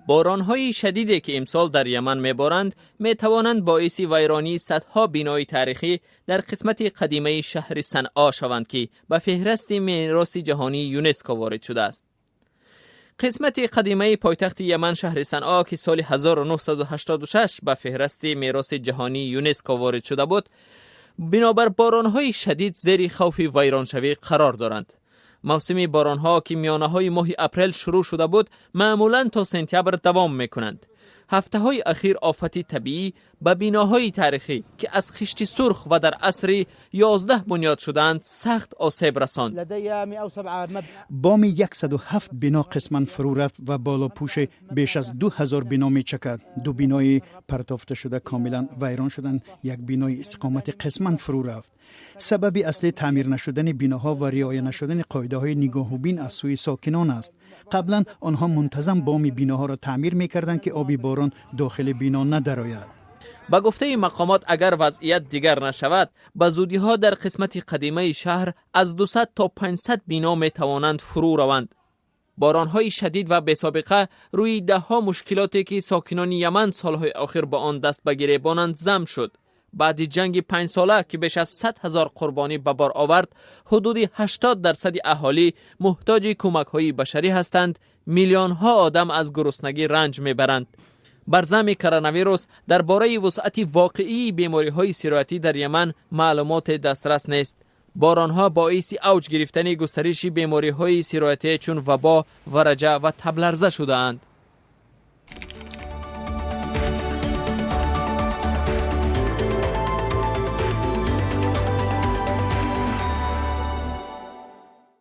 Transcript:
Боронҳои шадиде, ки имсол дар Яман меборанд, метавонанд боиси вайронии садҳо бинои таърихӣ дар қисмати қадимаи шаҳри Санъо шаванд, ки ба феҳристи мероси ҷаҳонии ЮНЕСКО ворид шудааст. Қисмати қадимаи пойтахти Яман, шаҳри Санъо, ки соли 1986 ба феҳристи мероси ҷаҳонии ЮНЕСКО ворид шуда буд, бинобар боронҳои шадид зери хавфи вайроншавӣ қарор доранд. Мавсими боронҳо, ки миёнаҳои моҳи апрел шурӯъ шуда буд, маъмулан то сентябр давом мекунанд. Ҳафтаҳои ахир офати табиӣ ба биноҳои таърихӣ, ки аз хишти сурх ва дар асри 11 бунёд шудаанд, сахт осеб расонд. Боми 107 бино қисман фурӯ рафт ва болопӯши беш аз 2000 бино мечакад. Ду бинои партофташуда комилан вайрон шуданд, як бинои истиқоматӣ қисман фурӯ рафт. Сабаби аслӣ таъмир нашудани биноҳо ва риоя нашудани қоидаҳои нигоҳубин аз сӯи сокинон аст. Қаблан онҳо мунтазам боми биноҳоро таъмир мекарданд, ки оби борон дохили бино надарояд. Ба гуфтаи мақомот, агар вазъият дигар нашавад, ба зудиҳо дар қисмати қадимаи шаҳр аз 200 то 500 бино метавонанд фурӯ раванд. Боронҳои шадид ва бесобиқа рӯи даҳҳо мушкилоте, ки сокинони Яман солҳои охир ба он даст ба гиребонанд, зам шуд. Баъди ҷанги 5-сола, ки беш аз 100 000 қурбонӣ ба бор овард, ҳудуди 80% аҳолӣ муҳтоҷи кӯмакҳои башарӣ ҳастанд. Миллионҳо одам аз гуруснагӣ ранҷ мебаранд. Бар зами коронавирус дар бораи вусъати воқеии бемориҳои сироятӣ дар Яман маълумоте дастрас нест. Боронҳо боиси авҷ гирифтани густариши бемориҳои сироятӣ, чун вабо, вараҷа ва табларза шудаанд.